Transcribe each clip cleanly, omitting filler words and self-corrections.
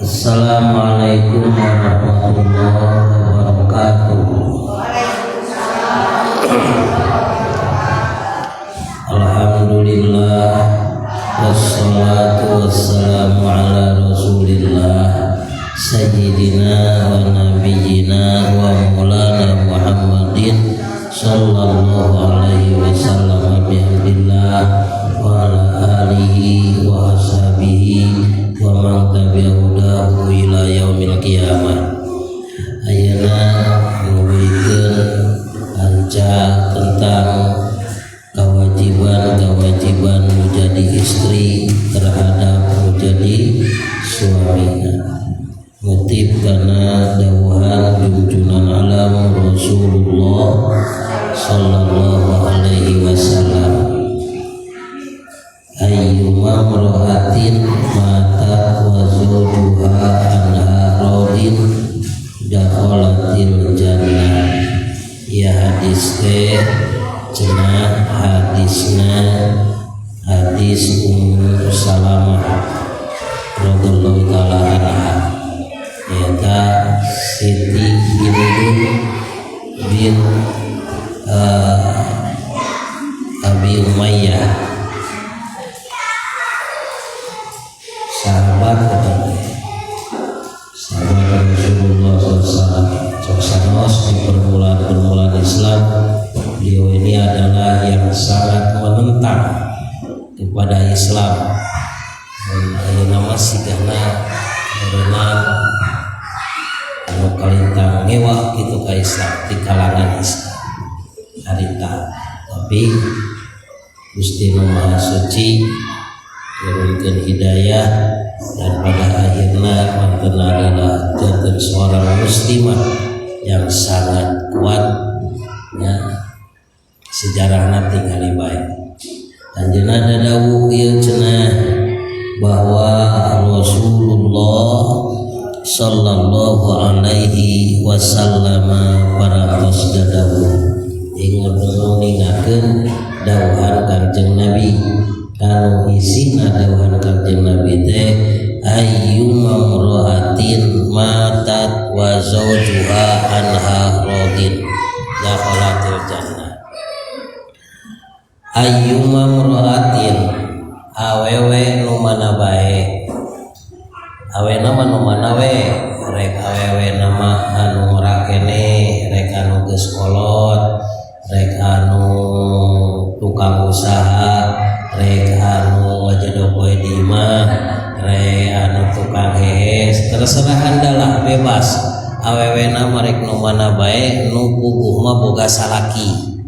Assalamualaikum warahmatullahi wabarakatuh. Alhamdulillah, wassalatu wassalamu ala rasulillah sayyidina wa nabiyyina wa maulana Muhammadin sallallahu alaihi wasallam, bihamdillah wa ala alihi wa ashabihi wa man tabi'ahu ila yaumil qiyamah. Ayeuna nuluykeun anca tentang kewajiban-kewajiban menjadi istri terhadap menjadi suaminya. Ngutip karena dawuhan junjunan alam Rasulullah sallallahu alaihi wasallam, ayyuma imra'atin matat wa zawjuha anha radin dakhalatil jannah. Ya, hadis teh cenah hadisna hadis Ummu Salamah radhiyallahu taala anha, eta Siti Hindun bin Abi Umayyah, sahabat sahabat Rasulullah SAW. Sok sanos di permulaan-permulaan Islam, beliau ini adalah yang sangat menentang kepada Islam. Ayeuna mah sigana meureunan anu kalintang ngewa gitu ka Islam di kalangan Islam harita, tapi Gusti Nu Maha Suci nurunkeun hidayah dan pada akhirnya manten adalah janten seorang muslimah yang sangat kuat ya, sejarahna tingali bae. Anjeunna dawuh ieu cenah bahwa Rasulullah sallallahu alaihi wasallam parantos dawuh, ingun nguningakeun dawuhan Kanjeng Nabi, kanu isina dawuhan Kanjeng Nabi teh ayyuma imra'atin matat wa zawjuha anha radin dakhalatil jannah. Ayyuma imra'atin, awewe nu mana bae, awena mah nu mana we, rek awewe nama anu rakene, rek anu geus kolot, rek anu tukang usaha, rek anu ngajedog we di imah, rek anu tukang hees, terserah andalah, bebas. Awewe nama rek nu mana bae, nu puguh mah boga salaki.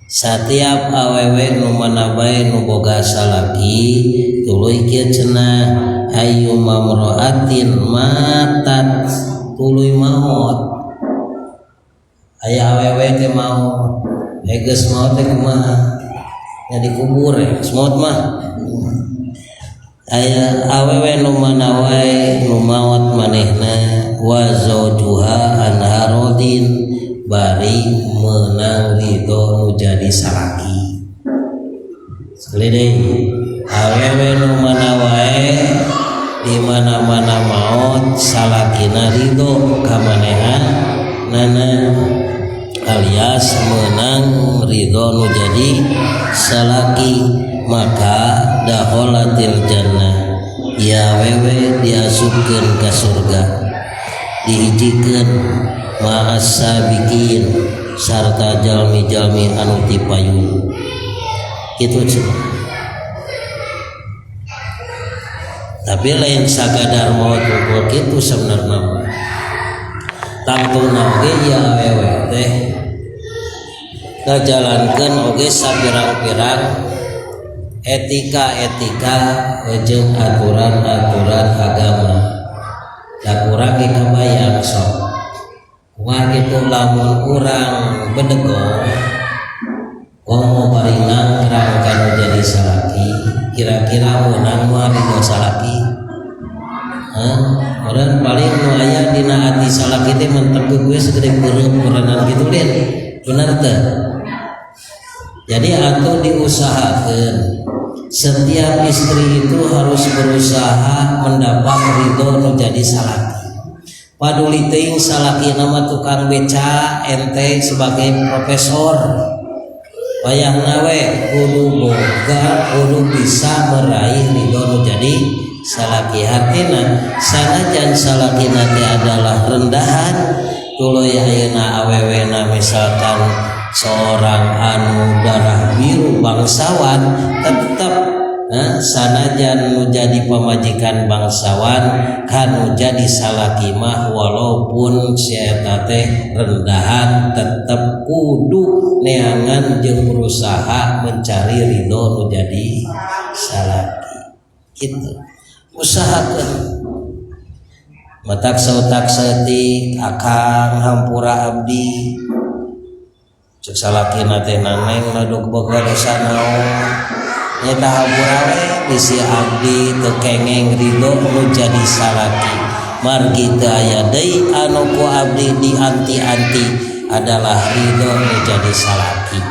Setiap awewe nu mana bae nu boga salaki, tuluy kieu cenah, ayyuma imra'atin matat, tuluy maot, aya awewe teh maot, geus maot teh kumaha nya, dikubur ya geus maot mah. Aya awewe nu mana wae nu maot manehna wa zawjuha anha radin, bari menang ridho nu jadi salaki. Sekali deui, awewe nu mana wae di mana-mana maot, salakina ridho ka manehanana, alias menang ridho nu jadi salaki, maka dakhalatil jannah, ya awewe diasupkeun ka surga, dihijikeun ma'as sabiqin, sarta jalmi-jalmi anu tipayun kitu cenah. Tapi lain sakadar maot ukur kitu sebenarnya mah, tangtuna oge ieu awewe teh ngajalankeun oge sapirang-pirang etika-etika jeung aturan-aturan agama. Da kurang ge kabayang sok kumaha kitu lamun urang bedegong komo bari nangkrang kanu jadi salaki, kira-kira meunang moal ridho salaki? Hah? Urang paling nu aya dina ati salaki teh mentek gue segede beureum meureunan kitu lin, bener teh? Jadi atuh diusahakeun Setiap istri itu harus berusaha mendapat ridho nu jadi salaki. Paduli teuing salaki nama tukang beca, ente sebagai profesor, wayahna we kudu boga, kudu bisa meraih ridho nu jadi salaki. Hartina sanajan salaki nanti adalah rendahan, tuluy ayeuna awewena misalkan seorang anu darah biru bangsawan, tetap sanajan nu jadi pamajikan bangsawan, kanu jadi salaki mah walaupun si eta teh rendahan, tetep kudu neangan jeung berusaha mencari ridho nu jadi salaki. Gitu, usahakeun. Matak sautak saeutik, "Akang, hampura abdi." Cek salakina teh, "Neng, laduk boga dosa naon?" "Nyata hampura we, bisi abdi teu kengeng ridho nu jadi salaki, margi teu aya deui anu ku abdi dianti-anti adalah ridho nu jadi salaki.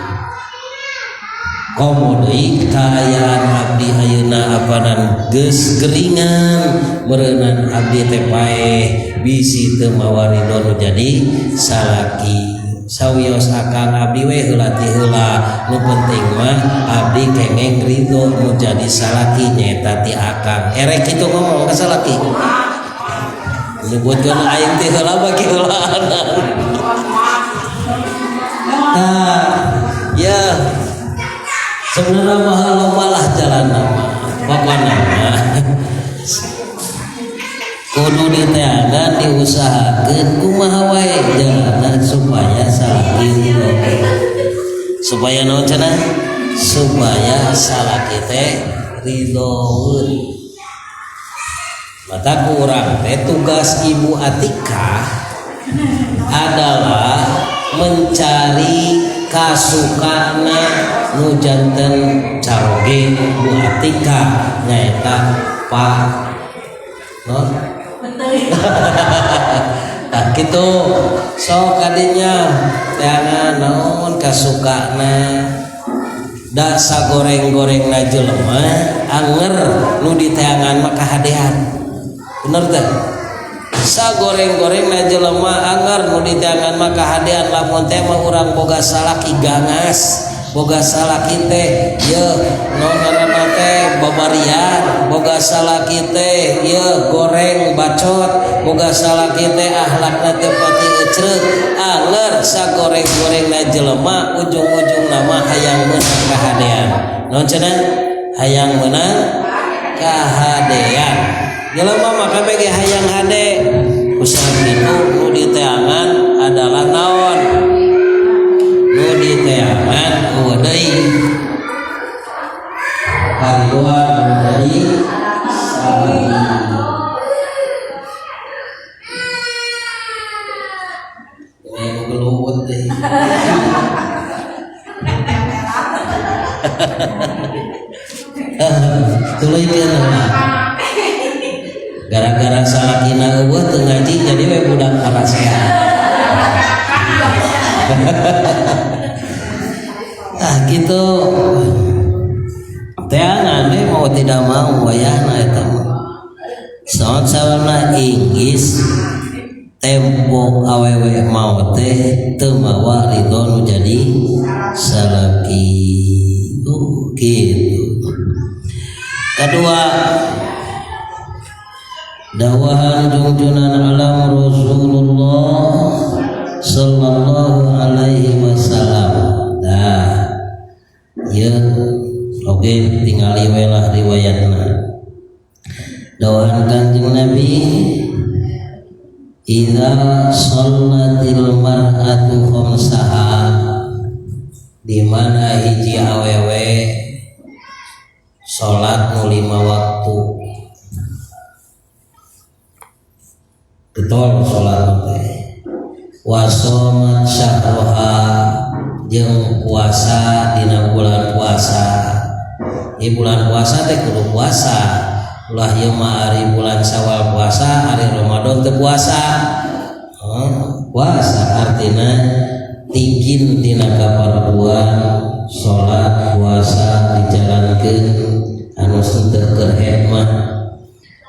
Komo deui kaayaan abdi ayeuna apanan geus geringan, meureunan abdi teh paeh bisi teu mawa ridho nu jadi salaki. Sawios akang, abdi we heula ti heula, nu penting mah abdi kengeng ridho nu jadi salaki nyaeta ti akang." Erek kitu ngomong ka salaki, nyebutkeun aing teh heula bagi heulaan. Tah ya, sebenarnya mah loba lah jalan nama. Pokokna mah kudu diteangan, diusahakeun kumaha wae jalanan supaya salaki ridho. Supaya naon cenah? Supaya salaki teh ridhoeun. Mata kurang teh tugas Ibu Atika adalah mencari kasukana nu janten caroge Bu Atika, nyaeta Pak non. Nah gitu, sok kadinya teangan naon kasukana. Da sagoreng-gorengna jelema, anger nu diteangan mah kahadean. Bener teh? Sagoreng-gorengna jelema, anger nu diteangan mah kahadean. Lamun teh mah urang boga salaki gangas, boga salaki teh ye naon ngaranna teh babarian, boga salaki teh ye goreng bacot, boga salaki teh akhlakna teu pati ecreuk, anger sagoreng-gorengna jelema, ujung-ujungna mah hayang meunang kahadean. Naon cenah? Hayang meunang kahadean. Jelema mah kabeh ge hayang hade. Usaha itu nu diteangan adalah naon? Nu diteangan eueuh deui karidoan dari salaki. Ini geluwut deh. Tuluykeun lah. Gara-gara salakina eueuh teu ngaji, jadi we budak karasean. Nah gitu, teangan we mau tidak mau wayahna eta mah. Saat sawarna inggis tempo awewe mau teh teu mawa ridho nu jadi salaki. Oh gitu. Kedua, dawahan jungjunan alam Rasulullah sallallahu alaihi wasallam. Dah ya, oke, tingali we lah riwayatna. Dawahan Kanjeng Nabi, idza shallatil mar'atu khamsaha, di mana hiji awewe salat nu 5 waktu, getol salat teh, wa shomat syahroha, jeung puasa dina bulan puasa. Di bulan puasa teh kudu puasa. Ulah ieu mah ari bulan Syawal puasa, ari Ramadan teu puasa. Puasa artina tingkin tina kaparbuan, salat puasa dijalankeun. Anu henteu keur haid mah.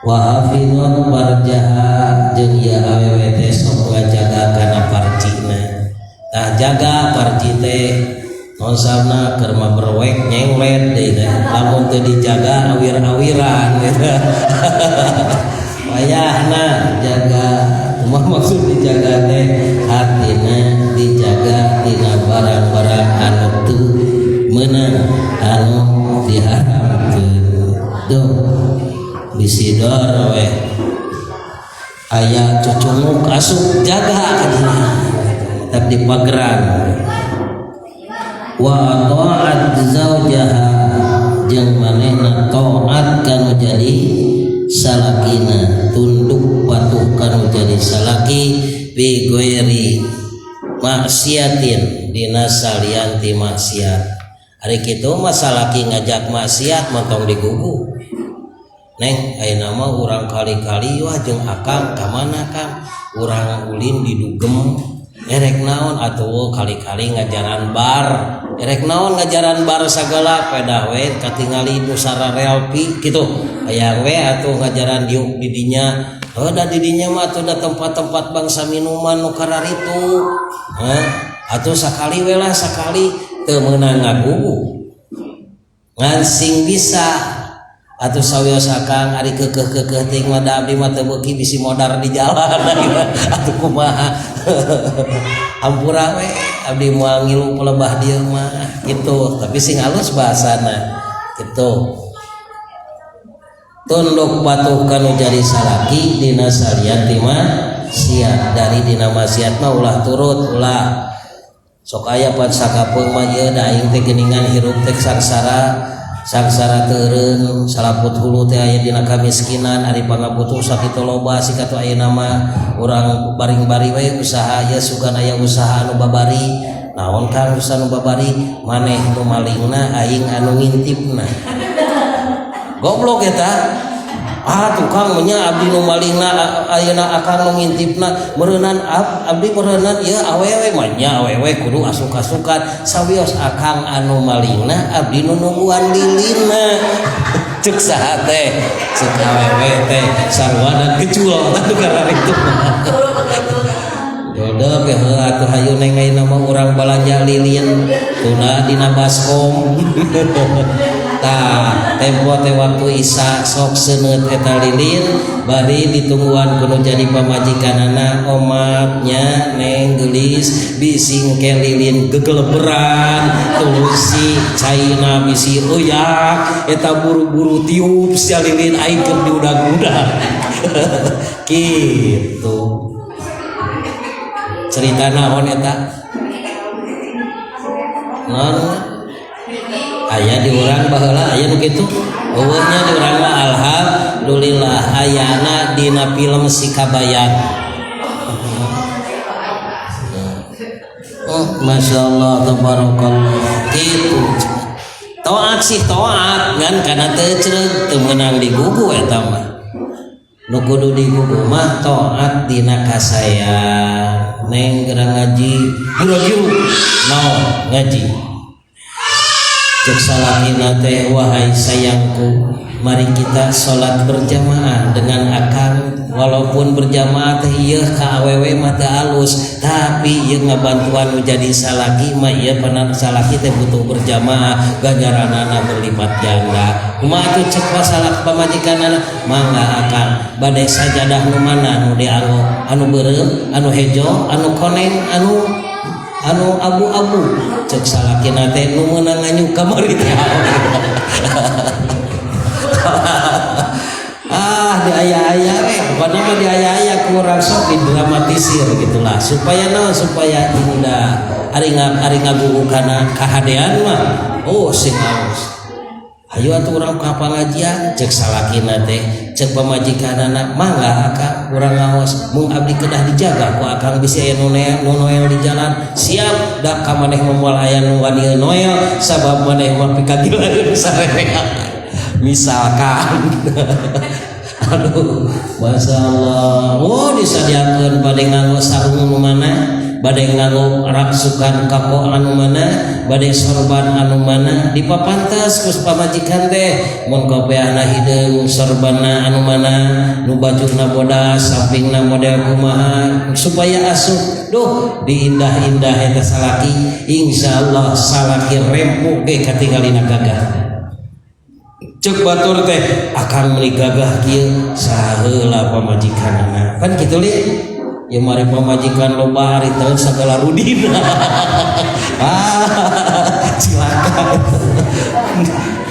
Wa hafizat farjaha, jeung ieu awewe teh sok ngajaga kana parjina. Tah, jaga parji teh naon sababna? Keur mah berwek nyenglet deui teh, lamun teu dijaga awir-awiran gitu. Wayahna jaga. Mah maksud dijaga teh hatina dijaga tina barang-barang anu teu meunang, anu diharamkeun. Tuh disidor we aya cucunguk asup, jaga kadinya, tetap di pageran. Wa ta'at zaujaha, jeung manehna taat kanu jadi salakina, tunduk patuh kanu jadi salaki, bi ghairi maksiatin, dina salian ti maksiat. Ari kitu mah salaki ngajak maksiat mah tong digugu. "Neng, ayeuna mah urang kali-kali wah jeung akang." "Ka mana, Kang?" "Urang ulin di dugem." "Erek naon atuh?" "Kali-kali ngajaran bar." "Erek naon ngajaran bar sagala? Pedah we katingali nu sararelpi kitu. Hayang we atuh ngajaran diuk di dinya." "Oh, da di dinya mah atuh da tempat-tempat bangsa minuman nu kararitu." "Hah? Atuh sakali we lah, sakali." Teu meunang ngagugu, ngan sing bisa atuh. "Sawios akang, ari keukeuh-keukeuh teuing mah da abdi mah teu beuki, bisi modar di jalan atuh kumaha. Hampura we, abdi moal ngilu pelebah dieu mah," gitu. Tapi sing halus bahasana gitu. Tunduk patuh kanu jadi salaki dina salian ti maksiat. Dari dina maksiat mah ulah turut, ulah. Sok aya pan sakapeung mah, ieu da aing teh geuningan hirup teh sangsara sangsara teureun, salaput hulu teh aya dina kamiskinan, ari pangabutuh sakitu loba. Sik atuh, ayeuna mah urang baring-bari we usaha ya, sugan aya usaha anu babari. "Naon, Kang, usaha anu babari?" "Maneh nu malingna, aing anu ngintipna." Goblok eta. "Ah, tukang nya abdi nu malingna, ayeuna akang nu ngintipna meureunan." Abdi meureunan ieu awewe mah nya, awewe kudu asuk-asukan. "Sawios akang anu malingna, abdi nu nungguan lilinna." Cek saha teh? Cek awewe teh sarua gejul tah kararitu. Dodok ya atuh, "Hayu Neng, ayeuna mah urang balanja lilin tuna dina baskom." Tah, tempo teh waktu Isya sok seuneut eta lilin, bari ditungguan kudu jadi pamajikanana. "Omatnya, Neng geulis, bisi engke lilin gegeleberan, tuluy caina bisi euyak eta." Buru-buru tiup sia lilin, aing keur diudag-udag kitu. Cerita naon eta? Naon aya di urang baheula aya nu kitu? Eueuh nya, di urang mah alhamdulillah. Ayana dina film Si Kabayan. Oh, Masya Allah, tabarakallah. Gitu taat sih taat, ngan karena teu creug teu meunang digugu. Eta mah nu kudu digugu mah taat dina kasayang. "Neng, geura ngaji." "Gura-giru naon ngaji?" Cek salakina teh, "Wahai sayangku, mari kita sholat berjamaah dengan akang." Walaupun berjamaah teh ieu ka awewe mah teu alus, tapi ieu ngabantuan nu jadi salaki mah. Ieu panan salaki teh butuh berjamaah, ganjaranana berlipat ganda. "Kumaha atuh?" cek salak pamajikanana. "Mangga akang, bade sajadah nu mana nu dianggo? Anu beureum, anu hejo, anu koneng, anu abu-abu?" Cek salakina teh, "Nu meunang nganyu kamari teh." Ah, di aya-aya we pokona mah, di aya-aya kurang sok didramatisir gitulah, supaya naon? Supaya indah. Ari ngagugu kana kahadean mah, oh, sing alus. "Ayo atuh urang ka pangajian," cek salakina teh. Cek pamajikanana, "Mangga akang, urang ngaos, mung abdi kedah dijaga ku akang, bisi aya nu noel di jalan." "Siap, da ka maneh mah moal aya nu wani noel, sabab maneh mah pikagilaeun sarerea," misalkan. Aduh, Masya Allah. Oh, disadiakeun, "Bade nganggo sarung nu mana?" Bade nganggo raksukan kako anu mana, bade sorban anu mana, dipapantes ku pamajikan teh. Mun kopeahna hideung, sorbanna anu mana, nu bajuna bodas, sampingna model kumaha supaya asup. Duh, diindah-indah eta salaki, insyaallah salaki rempu ge katingalina gagah. Cek batur teh, "Akang meuni gagah kieu, saheula pamajikanana." Kan kitu li ya, mari pamajikan loba ari teu sagala rudina. Ah, cilaka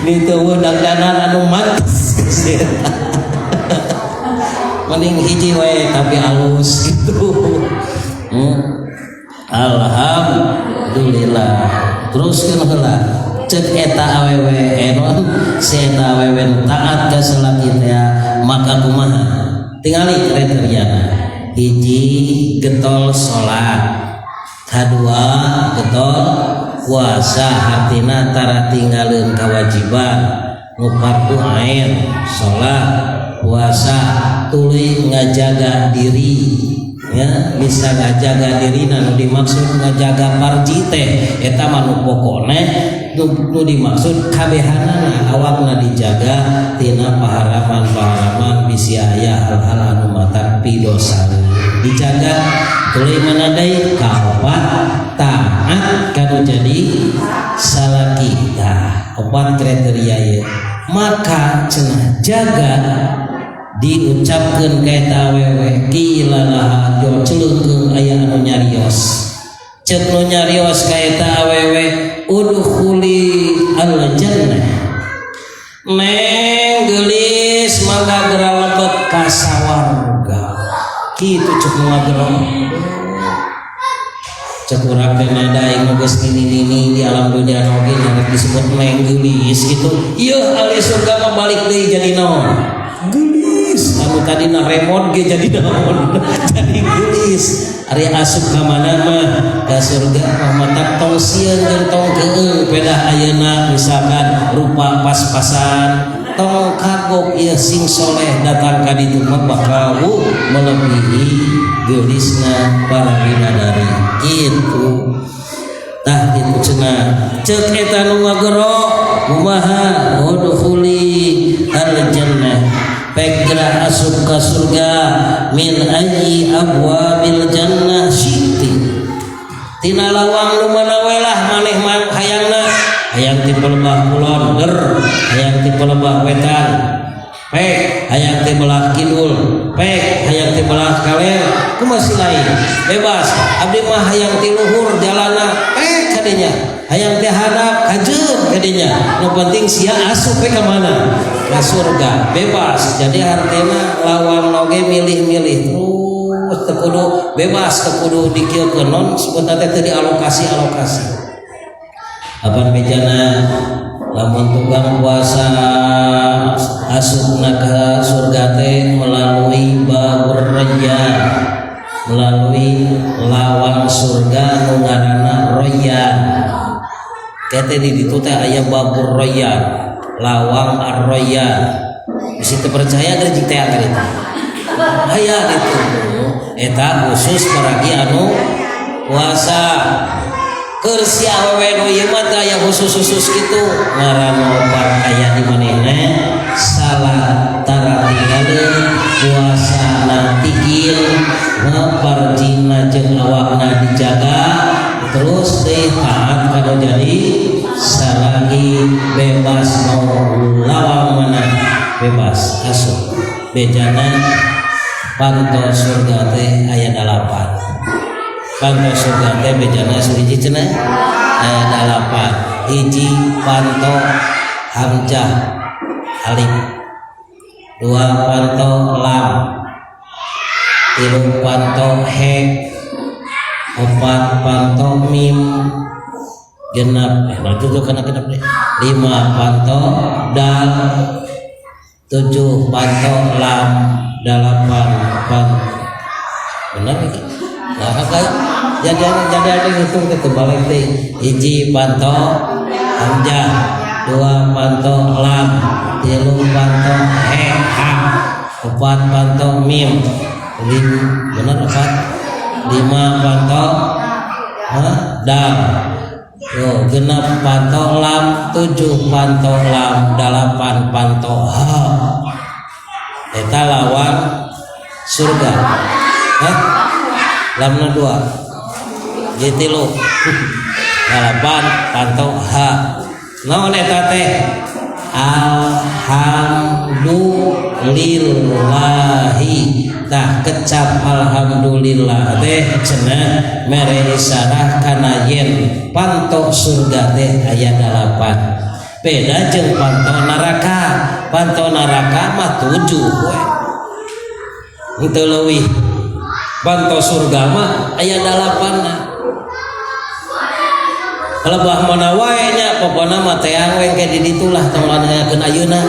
ni, teu dangdanan anu mantes. Mending hiji we tapi halus gitu. Alhamdulillah, teruskeun heula. Cek eta awewe, non si eta awewe nu taat ka salaki teh, maka kumaha? Tingali kriteriana: hiji, getol salat; kadua, getol puasa, hartina tara tinggaleun kewajiban nu fardu ain, salat, puasa, tuluy ngajaga diri ya, bisa ngajaga diri. Nu dimaksud ngajaga parji teh eta mah nu pokokna, nu dimaksud kabehanana, awakna dijaga tina paharaman-paharaman, bisi aya hal-hal anu matak pidosa dijaga. Tuluy mana deui? Kaopat, taat kanu jadi salaki. Tah, opat kriteria ieu. Maka cenah jaga diucapkeun ka eta awewe, qila laha, jo celengkeung aya anu nyarios. Cek nu nyarios ka eta awewe, "Udkhuli al jannah, neng geulis, mangga geura lebet ka sawarga." Kitu cek nu ngagero. Cek urang teh, nada aing geus nini-nini di alam dunia oge rek disebut neng geulis gitu. Ieu ahli surga mah balik deui jadi naon? Geulis. Anu tadina remot ge jadi naon? Jadi geulis. Ari asup ka mana mah, ka surga mah. Matak tong sieun jeung tong keung pedah ayeuna misalkan rupa pas-pasan, tong kagok. Ieu sing soleh datang ka ditu mah bakal melebihi geulisna para bidadari gitu. Tah, kitu cenah. Cek eta nu ngagero kumaha? "Udkhuli al jannah, pek geura asup ka surga, min ayyi abwabil jannah syi'ti, tina lawang nu mana we lah maneh hayangna. Hayang ti pelebah kulon, ger; hayang ti pelebah wetan, pek; hayang ti belah kidul, pek; hayang ti belah kaler, kumaha lain, bebas. Abdi mah hayang ti luhur jalana, pek kadinya; hayang ti handap, kajeun kadinya. Nu penting sia asup we ka mana? Ka surga, bebas." Jadi artinya lawang oge milih-milih terus teu kudu, bebas, teu kudu dikieukeun, non sebutna teh teu dialokasi-alokasi. Apan bejana lamun tukang puasa asupna ke surga teh melalui babur rayyan, melalui lawang surga nu ngaranna Rayyan. Kete di ditu teh aya babur Rayyan, lawang Ar-Rayyan. Bisi teu percaya, geus teh ka ditu aya ditu. Eta khusus paragi anu puasa. Keur si awewe nu ieu mah teu aya khusus-khusus kitu. Ngaran opat aya di manehna: salat tara tinggaleun, puasana tigil, parjina jeung awakna dijaga, terus teh taat kanu jadi salaki, bebas mau lawang mana, bebas asup. Bejana panto surga teh aya 8. Panto surga teh bejana hiji cenah aya 8. Hiji, panto hamzah alif; dua, panto lam; tilu, panto he; opat, panto mim; genap, eh, itu tuh kena genap deh, lima, panto dal; tujuh, panto lam; delapan pan, benar nih? Nah, kayak jadi ada ngitung ke kebalik deh. Hiji, panto hamzah; dua, panto lam; tilu, panto he ha; opat, panto mim; lim, benar opat; lima, panto Hah? Dal. Yo, 6 panto lam, 7 panto lam, 8 panto ha. Eta lawang surga. Hah? Lamna 2. Jadi 3. 8 panto ha. Naon eta teh? Alhamdulillahi. Tah kecap alhamdulillah teh cenah mere isarah kana yen panto surga teh aya 8. Beda jeung panto neraka. Panto neraka mah 7 we. Henteu leuwih. Panto surga mah aya 8. Lebah mana wae nya pokona mah teang we engke di ditu lah tong nanyakeun ayeuna.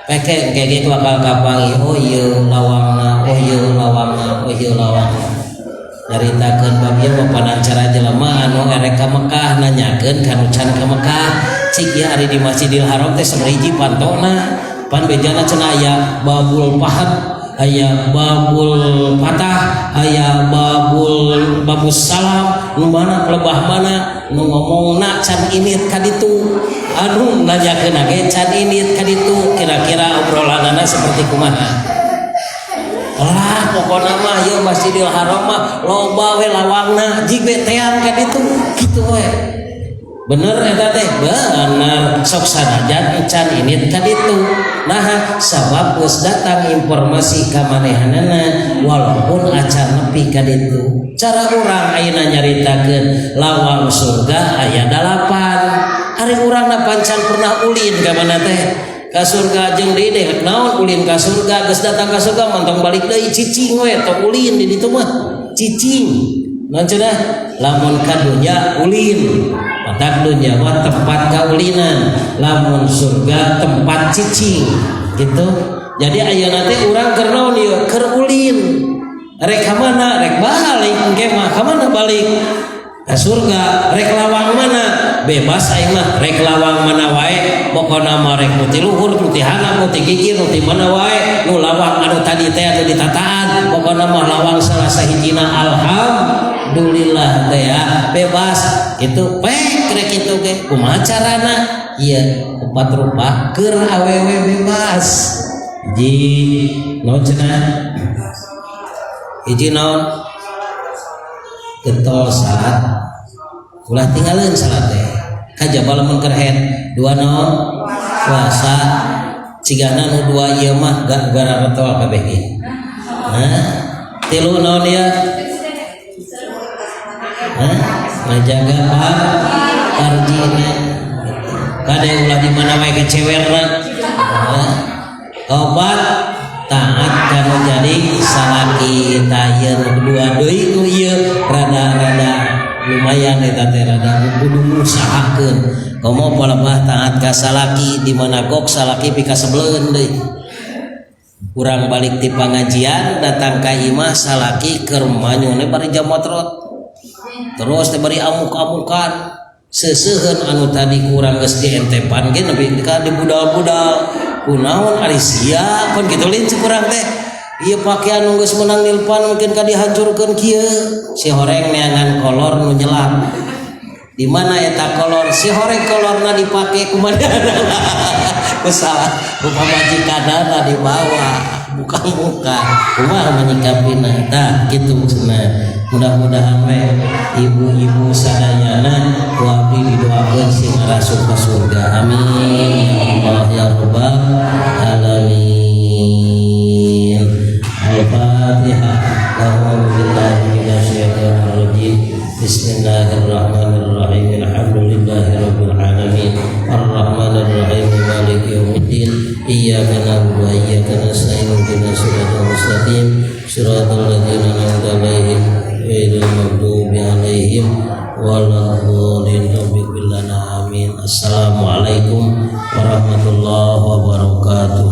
Peke engke ge bakal kapanggih, oh ieu lawangna, oh ieu lawangna, oh ieu lawangna. Nyaritakeun bab ieu mah panancara jelema anu erek ka Mekah nanyakeun ka nu can ka Mekah. Cik ieu ari di Masjidil Haram teh sabaraha pantona? Pan bejana cenah aya Babul Fahad, aya Babul Fatah, aya Babul Babus Salam, nu mana pelebah mana nu ngomongna can init ka ditu. Anu nanyakeun ge can init ka ditu, kira-kira obrolanana seperti kumaha? Lah pokona mah ieu Masjidil Haram mah loba we lawangna, jig we teang ka ditu, kitu we. Bener eta teh? Bener. Sok sanajan can init ka ditu. Nah, sabab geus datang informasi ka manehanana walaupun acan nepi ka ditu. Cara urang ayeuna nyaritakeun lawang surga aya 8. Ari urangna pancan pernah ulin ka mana teh? Ka surga jeung deui deh naon ulin ka surga, geus datang ka surga mantong balik deui cicing we, tong ulin di ditu mah. Cicing. Naon cenah? Lamun ka dunya ulin. Matak dunya mah tempat kaulinan, lamun surga tempat cicing gitu. Jadi ayeuna teh urang keur naon ieu? Keur ulin. Rek ka mana? Rek balik engke mah. Ka mana balik? Ka surga. Rek lawang mana? Bebas aing mah, rek lawang mana wae, pokona mah rek nu ti luhur, nu ti handap, nu ti gigir, nu ti mana wae, nu lawang anu tadi teh anu ditataan, pokona mah lawang salah sahijina alhamdulillah teh ya, bebas itu pek rek kitu ge. Kumaha carana? Ieu opat rupa keur awewe bebas. Hiji naon cenah? Hiji naon? Getol salat, ulah tinggalin salat teh kajaba lamun keur haid. 2 naon? Puasa. Cigana nu 2 ieu mah gara retol kabeh ge. Nah, 3 naon ieu? Hah? Ngajaga parjina. Kade ulah di mana wae kecewerna. Nah, 4 taat kanu jadi salaki. Tah ieu nu kedua deui nu ieu rada-rada lumayan eta teh, rada kudu ngusahakeun. Komo palebah taat ka salaki, di mana gok salaki pikasebeleun deui. Urang balik ti pangajian datang ka imah salaki keur manyune bari jamotrot. Terus teh bari amuk-amukan. Seuseuheun anu tadi kurang geus dientepan ge nepi ka dibudal-budal. Kunaon ari sia pan kitu lain cek urang teh. Ieu pakaian nu geus meunang nilpan mungkin ka dihancurkeun kieu. Si horeng neangan kolor nu nyelap. Di mana eta kolor? Si horeng kolorna dipake ku manehna. Ku salah ku pamajikanana dibawa. Buka-buka. Kumaha menyikapina? Tah kitu cenah. Mudah-mudahan we ibu-ibu sadayana ku abdi didoakeun sing arasup ka surga. Amin ya Allah ya rabbal alamin. Al-Fatihah. A'udzu billahi minasyaitonir rajim. Bismillahirrahmanirrahim. Alhamdulillahirabbil alamin. Arrahmanirrahim. Maliki yaumiddin. Iyyaka na'budu wa iyyaka nasta'in. Ihdinas siratal mustaqim. Siratal ladzina an'amta 'alaihim ghairil maghdubi 'alaihim waladdallin. Rabbi lana amin. Assalamualaikum warahmatullahi wabarakatuh.